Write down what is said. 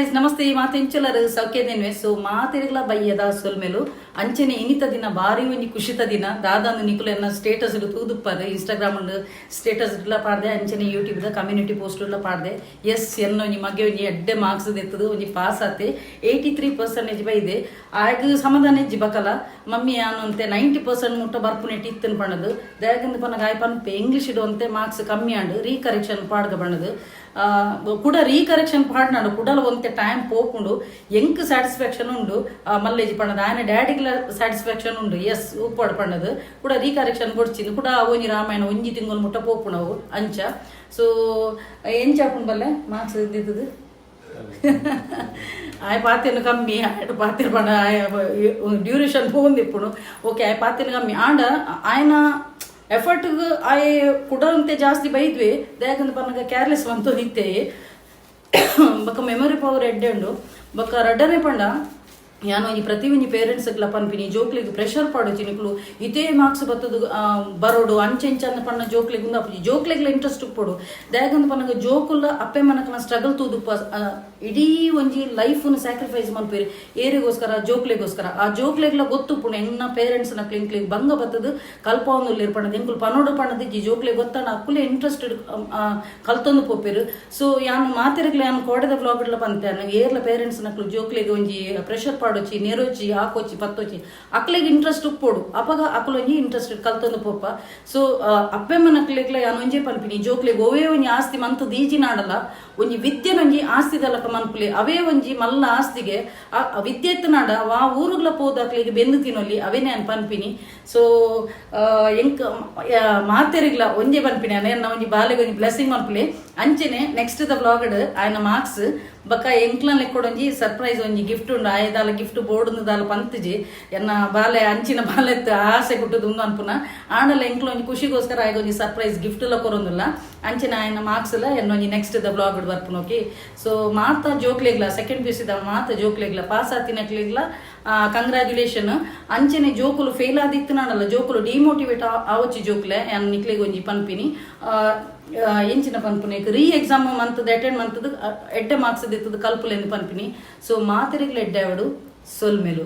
Guys, namaste. ಮಾತೆಂಚಲರು ಸೌಖ್ಯದೇನ್ವೆ? ಸೊ ಮಾತೆರಿಗ್ಲ ಬಯ್ಯದ ಸೊಲ್ಮೆಲು. ಅಂಚನೆ ಇನಿತ ದಿನ ಬಾರಿ ಒಂಜಿ ಖುಷಿತ ದಿನ. ದಾದಾಂದು ನಿಕುಲು ಎನ್ನ ಸ್ಟೇಟಸ್ ತೂದುಪ್ಪದು. ಇನ್ಸ್ಟಾಗ್ರಾಮ್ ಸ್ಟೇಟಸ್ ಪಾಡ್ದೆ, ಅಂಚನೆ ಯೂಟ್ಯೂಬ್ ದ ಕಮ್ಯುನಿಟಿ ಪೋಸ್ಟ್ ಪಾಡ್ದೆ. ಎಸ್, ಎನ್ನ ಒಂಜಿ ಮಗೆ ಒಂಜಿ ಎಡ್ಡೆ ಮಾರ್ಕ್ಸ್ ದೆತ್ತದು ಒಂಜಿ ಪಾಸ್ ಆತೆ. 83% ಬೈದೆ. ಆಗ ಸಮಾಧಾನ ಇಜ್ಜಿ ಬಕಲ. ಮಮ್ಮಿ, ಅಂತೆ 90% ಮುಟ್ಟ ಬರ್ಪುನೆಟ್ ಇತ್ತನ್ ಪಣದು. ದಾಗಂದು ಪನ್ನಗ ಆಯ್ ಪನ್ಪೆ, ಇಂಗ್ಲಿಷ್ ಒಂತೆ ಮಾರ್ಕ್ಸ್ ಕಮ್ಮಿ ಆಂಡ್, ರೀಕರೆಕ್ಷನ್ ಪಾಡ್ಗ ಪಣದು. ಕುಡ ರೀಕರೆಕ್ಷನ್ ಪಾಡ್ನಾಡು, ಕುಡಲ ಒಂತೆ ಟೈಮ್ ಪೋಪುಂಡು. ಎಂಕ್ ಸ್ಯಾಟಿಸ್ಫ್ಯಾಕ್ಷನ್ ಉಂಡು ಮಲ್ಲೇಜಿ ಪಣ್ಣದು. ಆಯನ ಡ್ಯಾಡಿಗ್ಲ ಸ್ಯಾಟಿಸ್ಫ್ಯಾಕ್ಷನ್ ಉಂಡು. ಎಸ್, ಉಪ್ಪಾಡು ಪಣ್ಣದು. ಕೂಡ ರೀಕರೆಕ್ಷನ್ ಕೊಡ್ಚಿನ ಕೂಡ ಒಂಜಿ ರಾಮಾಯಣ ಒಂಜಿ ತಿಂಗಳು ಮುಟ್ಟ ಪೋಪುಣವು ಅಂಚ. ಸೊ ಎಂಚ ಆಪುಂಡು ಬಲ್ಲೆ ಮಾರ್ಕ್ಸ್ ಇದ್ದಿದ್ದು? ಆಯ್ ಪಾತೆನು ಕಮ್ಮಿ ಆಯ್ತು. ಪಾತೆರ್ ಪಂಡ ಆಯ ಡ್ಯೂರೇಷನ್ ಪೋಂದಿಪ್ಪುನು. ಓಕೆ, ಆಯ್ ಪಾತೆನು ಕಮ್ಮಿ ಆಂಡ ಆಯನ ಎಫರ್ಟ್ ಆಯ್ ಕುಡಂತೆ ಜಾಸ್ತಿ ಬೈದ್ವಿ. ದಾಯಕಂದ ಪನ್ನಗ ಕೇರ್ಲೆಸ್ ಮಂತೊಂದಿತ್ತೆ. ಬೊಕ್ಕ ಮೆಮೊರಿ ಪವರ್ ಎಡ್ಡೆ ಉಂಡು. ಬೊಕ್ಕ ರಡ್ಡನೆ ಪಂಡ, ಯಾನ್ ಒಂಜಿ ಪ್ರತಿ ಒಂಜಿ ಪೇರೆಂಟ್ಸ್ ಗ್ಲ ಪನ್ಪಿನಿ, ಜೋಕ್ಲಿಗ್ ಪ್ರೆಷರ್ ಪಾಡೊಚಿ ನಿಕುಲು. ಇತೇ ಮಾರ್ಕ್ಸ್ ಬತ್ತದು ಬರೋಡು ಅಂಚೆಂಚ ಪಣ್ಣ ಜೋಕ್ಲಿಗ್ ಉಂದು ಜೋಕ್ಲಿಗ್ಲ ಇಂಟ್ರೆಸ್ಟ್ ಉಪ್ಪೊಡು. ದಾಯಕಂದ್ ಪನ್ನಗ ಜೋಕುಲ ಅಪ್ಪೆ ಮನಕನ ಸ್ಟ್ರಗಲ್ ತೂದುಪ್ಪ. ಇಡೀ ಒಂಜಿ ಲೈಫ್ ಸ್ಯಾಕ್ರಿಫೈಸ್ ಮಲ್ಪೇರಿ. ಏರಿಗೋಸ್ಕರ? ಜೋಕ್ಲಿಗೋಸ್ಕರ. ಆ ಜೋಕ್ಲಿಗ್ಲ ಗೊತ್ತುಪ್ಪುಂಡು, ಎನ್ನ ಪೇರೆಂಟ್ಸ್ ನಕ್ಲು ಎಂಕ್ಲಿಗ್ ಬಂಗ ಬತ್ತದು ಕಲ್ಪಾವೊಂದುಲ್ಲೆರ್ ಪಂಡದು. ಎಂಕುಲು ಪನೋಡು ಪಂಡದು ಈ ಜೋಕ್ಲಿಗ್ ಗೊತ್ತಾಂಡ ಅಕ್ಕುಲೆ ಇಂಟ್ರೆಸ್ಟೆಡ್ ಕಲ್ತೊಂದು ಪೋಪೆರ್. ಸೊ ಯಾನ್ ಮಾತೆರ್ಗ್ಲ ಯಾನ್ ಕೋಡೆದ ವ್ಲಾಗ್ಲ ಪಂತೆ, ಏರ್ಲ ಪೇರೆಂಟ್ಸ್ ನಕ್ಲು ಜೋಕ್ಲಿಗ್ ಒಂಜಿ ಪ್ರೆಷರ್ ಪಾಡೊಚಿ, ನೆರೊಚಿ, ಆಕೋಚಿ, ಪತ್ತೊಚಿ. ಅಕ್ಲೆಗ್ ಇಂಟ್ರೆಸ್ಟ್ ಉಪ್ಪೊಡು. ಅಪಗ ಅಕುಲೊಂಜಿ ಇಂಟ್ರೆಸ್ಟ್ ಕಲ್ತೊಂದು ಪೋಪ. ಸೊ ಅಪ್ಪೆಮ್ಮನಕ್ಲೆಗ್ಲ ಯಾನ್ ಒಂಜೇ ಪನ್ಪಿನಿ, ಜೋಕ್ಲೆಗ್ ಒವೇ ಒಂಜಿ ಆಸ್ತಿ ಮಂತ್ ದೀಜಿನಾಡಲ ಒಂಜಿ ವಿದ್ಯೆನೊಂಜಿ ಆಸ್ತಿದಲಕ ಮನ್ಪುಲಿ. ಅವೇ ಒಂಜಿ ಮಲ್ಲ ಆಸ್ತಿಗೆ. ಆ ಆ ವಿದ್ಯೆ ಇತ್ತನಾಡ ವಾ ಊರುಗ್ಲ ಪೋದಾಕ್ಲಿಗೆ ಬೆಂದು ತಿನ್ನೊಲಿ. ಅವೇನೆ ಯಾನ್ ಪನ್ಪಿನಿ. ಸೊ ಎಂಕ್ ಮಾತೆರಿಗ್ಲ ಒಂಜೇ ಪನ್ಪಿನಿ, ಎನ್ನ ಒಂಜಿ ಬಾಲೆಗ್ ಒಂಜಿ ಬ್ಲೆಸ್ಸಿಂಗ್ ಮನ್ಪುಲಿ. ಅಂಚೆನೆ ನೆಕ್ಸ್ಟ್ ದ ವ್ಲಾಗ್ಡ್ ಆಯನ ಮಾರ್ಕ್ಸ್ ಬೊಕ್ಕ ಎಂಕ್ಲನ್ ಲೆಕ್ಕೊಡೊಂಜಿ ಸರ್ಪ್ರೈಸ್ ಒಂಜಿ ಗಿಫ್ಟ್ ಉಂಡು. ಆಯದಾಲ ಗಿಫ್ಟ್ ಬೋರ್ಡ್ ದಾಲ ಪಂತುಜಿ. ಎನ್ನ ಬಾಲೆ ಅಂಚಿನ ಬಾಲೆ ಆಸೆ ಕುಟ್ಟುದು ಉಂದು ಅನ್ಪುನ. ಆಂಡಲ ಎಂಕ್ಲ ಒಂಜಿ ಖುಷಿಗೋಸ್ಕರ ಆಯಗ ಒಂಜಿ ಸರ್ಪ್ರೈಸ್ ಗಿಫ್ಟ್ ಲ ಕೊರೊಂದುಲ್ಲ. ಅಂಚಿನ ಆಯನ ಮಾರ್ಕ್ಸ್ ಲ ಎನ್ನೊಂಜಿ ನೆಕ್ಸ್ಟ್ ದ ವ್ಲಾಗ್ ಬರ್ಪುನ. ಓಕೆ, ಸೊ ಮಾತ ಜೋಕ್ಲೆಗ್ಲ, ಸೆಕೆಂಡ್ ಪಿಯುಸಿ ದ ಮಾತ ಜೋಕ್ಲೆಗ್ಲ, ಪಾಸ್ ಆತಿನಕ್ಲೆಗ್ಲ ಕಂಗ್ರಾಚುಲೇಷನ್. ಅಂಚನೆ ಜೋಕುಲು ಫೇಲ್ ಆದಿತ್ತು ನಾಡಲ್ಲ, ಜೋಕುಲು ಡಿಮೋಟಿವೇಟ್ ಆವಚ್ಚಿ. ಜೋಕ್ಲೆ, ಯಾನ್ ನಿಕ್ಲೆಗ್ ಒಂಜಿ ಪನ್ಪಿನಿ. ಎಂಚಿನ ಪನ್ಪುನೆ, ರೀ ಎಕ್ಸಾಮ್ ಮಂತದ ಅಟೆಂಡ್ ಮಂತದ ಎಡ್ಡೆ ಮಾರ್ಕ್ಸ್ ದಿತ್ತದ ಕಲ್ಪುಲೆಂದು ಪನ್ಪಿನಿ. ಸೊ ಮಾತೆರಿಗ್ಲ ಎಡ್ಡೆ ಆವಡು. ಸೊಲ್ಮೆಲು.